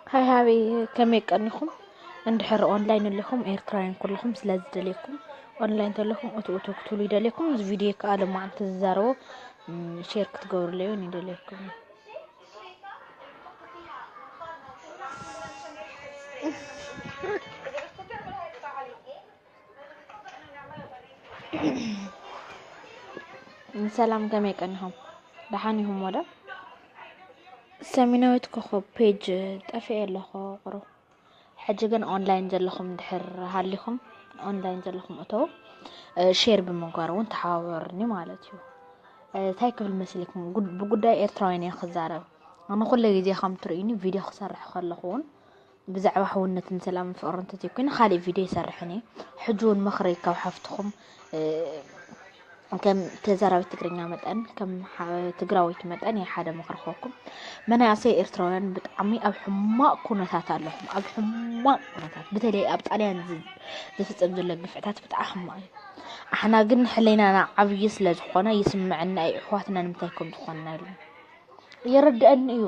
ሃይ ሃበይ፣ ከመይ ቀኒኹም? እንድሕር ኦንላይን ኣለኹም ኤርትራውያን ኩልኹም ስለ ዝደልየኩም፣ ኦንላይን ተለኹም እቱ እቱ ክትብሉ ይደልየኩም። እዚ ቪድዮ ከኣ ለማዓንቲ ዝዛረቦ ም፣ ሼር ክትገብሩለይ እውን ይደልየኩም። ሰላም፣ ከመይ ቀኒኹም? ደሓን ኢኹም ወደ? ሰሜናዊት ኮኸብ ፔጅ ጠፊኤ ኣለኹ ቁሩብ። ሕጂ ግን ኦንላይን ዘለኹም ድሕር ሃሊኹም፣ ኦንላይን ዘለኹም እተው፣ እ፣ ሼር ብምግባር እውን ተሓባበሩኒ ማለት እዩ። እ፣ እንታይ ክብል መሲልኩም? ጉድ-፣ ብጉዳይ ኤርትራውያን እየ ክዛረብ። ኣነ ኩለ ግዜ ከም ትርእዩኒ ቪድዮ ክሰርሕ ከለኹ እውን ብዛዕባ ሕውነትን ሰላምን ፍቕርን እንተዘይኮይኑ ካሊእ ቪድዮ ይሰርሕን እየ። ሕጂ እውን ምኽሪ ካብ ሓፍትኹም፣ እ፣ ከም ተዛራቢት ትግርኛ መጠን፣ ከም ሓ-፣ ትግራወይቲ መጠን እየ ሓደ ምኽሪ ክህበኩም። መናእሰይ ኤርትራውያን ብጣዕሚ ኣብ ሕማቕ ኩነታት ኣለኹም፣ ኣብ ሕማቕ ኩነታት። በተለይ ኣብ ጣልያን ዝ-፣ ዝፍጸም ዘሎ ግፍዕታት ብጣዕሚ ሕማቕ እዩ። ኣሕና ግን ሕሊናና ዓብዪ ስለ ዝኾነ ይስምዐና እዩ፣ ኣሕዋትና ንምንታይ ከም ዝኾንና ኢሉ። ይርድኣኒ እዩ።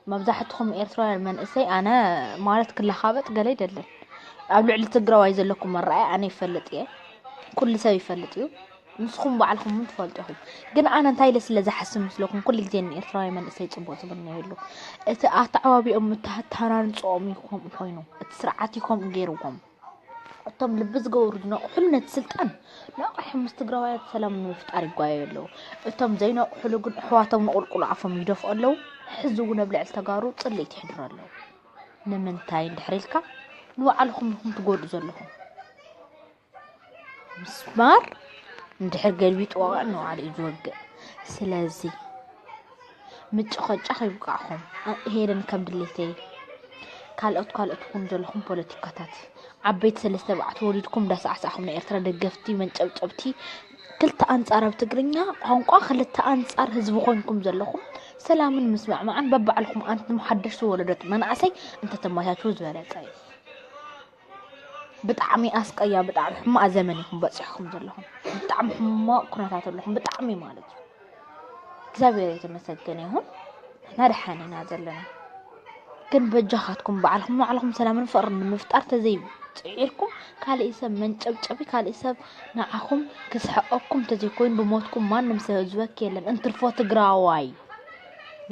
መብዛሕትኹም ኤርትራውያን መንእሰይ፣ ኣነ ማለት ክለኻበጥ ገለ ኣይደልን። ኣብ ልዕሊ ትግራዋይ ዘለኩም ኣረኣእያ ኣነ ይፈልጥ እየ። ኩሉ ሰብ ይፈልጥ እዩ። ንስኹም ባዕልኹም እውን ትፈልጡ ኢኹም። ግን ኣነ እንታይ ኢለ ስለ ዝሓስብ ምስለኩም፣ ኩሉ ግዜ ንኤርትራዊ መንእሰይ ጽቡቕ ዝምነየሉ። እቲ ኣተዓባቢኦም፣ እቲ ኣተሃናንጽኦም እዩ ከምኡ ኮይኑ። እቲ ስርዓት እዩ ከምኡ ገይርዎም። እቶም ልቢ ዝገብሩ ዝነቕሑሉ ነቲ ስልጣን ነቒሖም ምስ ትግራዋያት ሰላም ንምፍጣር ይጓየዩ ኣለዉ። እቶም ዘይነቕሑሉ ግን ኣሕዋቶም ንቑልቁል ኣፎም ይደፍኡ ኣለዉ። ሕዚ እውን ኣብ ልዕሊ ተጋሩ ጽልኢት የሕድሩ ኣለዉ። ንምንታይ እንድሕር ኢልካ፣ ንባዕልኹም ኢኹም ትጎድኡ ዘለኹም። ምስማር እንድሕር ገልቢጥዎ ንባዕሉ እዩ ዝወግእ። ስለዚ ምጭቕጫቕ ይብቃዕኹም። አ-፣ ሄለን ከም ድሌተይ፣ ካልኦት ካልኦት ትኹኑ ዘለኹም ፖለቲካታት፣ ዓበይቲ ሰለስተ ኣርባዕተ ወሊድኩም እንዳሳዕሳዕኹም ናይ ኤርትራ ደገፍቲ መንጨብጨብቲ፣ ክልተ ኣንጻር ኣብ ትግርኛ ቋንቋ፣ ክልተ ኣንጻር ህዝቢ ኮይንኩም ዘለኹም፣ ሰላምን ምስምዕማዕን በባዕልኹም ኣንቱም ሓደሽቲ ወለዶት መናእሰይ እንተተመቻችዉ ዝበለጸ እዩ። ብጣዕሚ ኣስቀያ፣ ብጣዕሚ ሕማቕ ዘመን ኢኹም በጺሕኩም ዘለኹም። ብጣዕሚ ሕማቕ ኩነታት ኣለኹም፣ ብጣዕሚ ማለት እዩ። እግዚኣብሔር የተመሰገነ ይሁን፣ ንሕና ደሓን ኢና ዘለና። ግን በጃኻትኩም ባዕልኹም ንባዕልኹም ሰላምን ፍቕርን ንምፍጣር ተዘይጽዒርኩም፣ ካልእ ሰብ መንጨብጨቢ፣ ካልእ ሰብ ንዓኹም ክስሕቐኩም ተዘይኮይኑ፣ ብሞትኩም ማንም ሰብ ዝበኪ የለን። እንትርፎ ትግራዋይ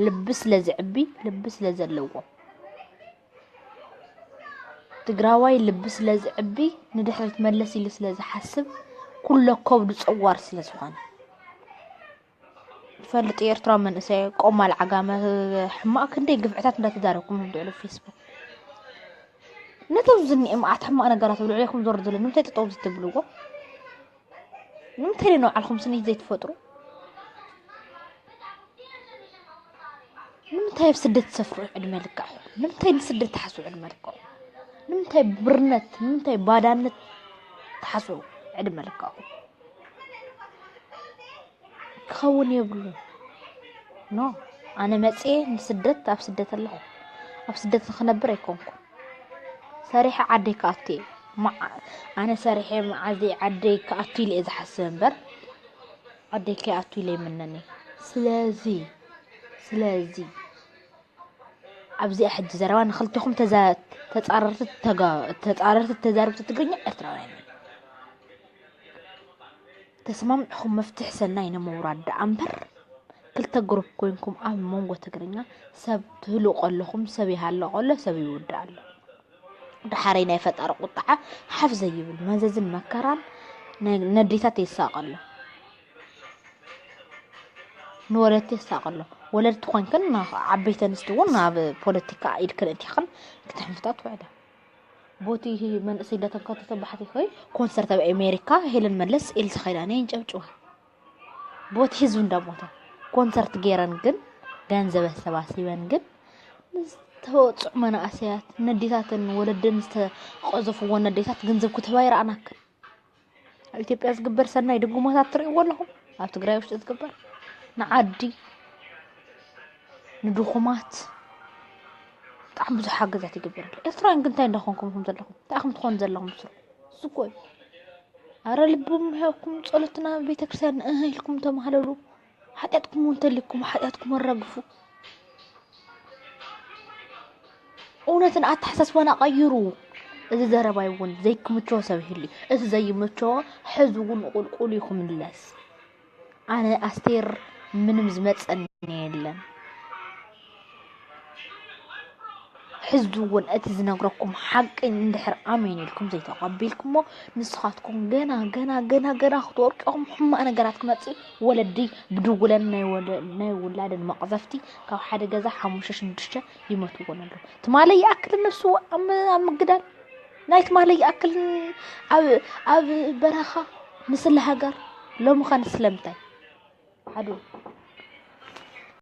ልቢ ስለ ዝዕቢ፣ ልቢ ስለ ዘለዎ። ትግራዋይ ልቢ ስለ ዝዕቢ፣ ንድሕሪት መለስ ኢሉ ስለ ዝሓስብ፣ ኩሎ ከብዱ ጸዋር ስለ ዝኾነ። ትፈልጥ ኤርትራዊ መንእሰይ ቆማል ዓጋመ ሕማቕ ክንደይ ግፍዕታት እንዳተዛረብኩም ኣብ ልዕሊ ፌስቡክ። ነቶም ዝኒኤ መዓት ሕማቕ ነገራት ኣብ ልዕሌኹም ዞር ዝብል ንምንታይ ጠጠው ዘይትብልዎ? ንምንታይ ንባዕልኹም ስኒት ዘይትፈጥሩ? ንምንታይ ኣብ ስደት ትሰፍሩ ዕድመ ልክዕኹም? ንምንታይ ንስደት ትሓስቡ ዕድመ ልክዕኹም? ንምንታይ ብርነት፣ ንምንታይ ባዳነት ትሓስቡ ዕድመ ልክዕኹም? ክኸውን የብሉን። ኖ፣ ኣነ መጽኤ ንስደት፣ ኣብ ስደት ኣለኹ። ኣብ ስደት ንኽነብር ኣይኮንኩ። ሰሪሐ ዓደይ ክኣቱ እየ። መዓ-፣ ኣነ ሰሪሐ መዓዘይ ዓደይ ክኣቱ ኢለ እየ ዝሓስብ እምበር፣ ዓደይ ከይኣቱ ኢለ ይምነን እየ። ስለዚ፣ ስለዚ፣ ኣብዚኣ ሕጂ ዘረባ ንኽልተኹም ተዛ-፣ ተጻረርቲ ተጋ-፣ ተጻረርቲ ተዛረብቲ ትግርኛ ኤርትራውያን እዮም። ተስማምዕኹም መፍትሒ ሰናይ ንምውራድ ደኣ እምበር፣ ክልተ ግሩፕ ኮይንኩም ኣብ መንጎ ትግርኛ ሰብ ትህልቁ ኣለኹም፣ ሰብ ይሃልቕ ኣሎ፣ ሰብ ይውዳእ ኣሎ። ደሓረይ ናይ ፈጣሪ ቁጥዓ ሓፍ ዘይብል መዘዝን መከራን ነ-፣ ነዴታት የሳቕ ኣሎ። ንወለድቲ የሳቕ ኣሎ። ወለድቲ ኮንክን፣ ዓበይቲ ኣንስቲ እውን ናብ ፖለቲካ ኢድክን እቲኽን ክትሕንፍታ ትውዕላ። ቦቲ መንእሰይ እንዳተንከተተ ባሕቲ ኾይ ኮንሰርት ኣብ ኣሜሪካ ሄለን መለስ፣ ኤልሳ ኪዳነ የንጨብጭዋ። ቦቲ ህዝቢ እንዳሞተ ኮንሰርት ገይረን ግን፣ ገንዘብ ኣሰባሲበን ግን፣ ዝተወፅዑ መናእሰያት፣ ነዴታትን ወለደን ዝተቐዘፍዎ ነዴታት ገንዘብ ክትህባ ይረኣናክን። ኣብ ኢትዮጵያ ዝግበር ሰናይ ድጉማታት ትርእይዎ ኣለኹም? ኣብ ትግራይ ውሽጢ ዝግበር ንዓዲ፣ ንድኹማት ብጣዕሚ ብዙሕ ሓገዛት ይግበር ኣሎ። ኤርትራውያን ግን እንታይ እንዳኾንኩም ኢኹም ዘለኹም? እንታይ ኢኹም ትኾኑ ዘለኹም? ስሩ እሱ እኮ እዩ። ኣረ ልብም ምሕኩም ጸሎትና ቤተክርስትያን እህ ኢልኩም ተማህለሉ። ሓጢኣትኩም እውን ተሊኩም ሓጢኣትኩም ኣራግፉ። እውነትን ኣተሓሳስባና ቀይሩ። እዚ ዘረባይ እውን ዘይክምችዎ ሰብ ይህሉ፣ እቲ ዘይምችዎ ሕዚ እውን ቁልቁል እዩ ክምለስ። ኣነ ኣስቴር ምንም ዝመፀኒ የለን። ሕዚ እውን እቲ ዝነግረኩም ሓቂ እንድሕር ኣሜን ኢልኩም ዘይተቐቢልኩሞ፣ ንስኻትኩም ገና ገና ገና ገና ክትወርቂኹም ሕማቕ ነገራት ክመፅእ፣ ወለዲ ብድውለን ናይ ውላደን መቕዘፍቲ ካብ ሓደ ገዛ ሓሙሽተ ሽዱሽተ ይመትዎን ኣለዉ። ትማሊ ይኣክል እነሱ ኣብ ምግዳል ናይ ትማሊ ይኣክል ኣብ በረኻ ንስለ ሃገር ሎሚ ኸ ንስለምንታይ? ሓዱ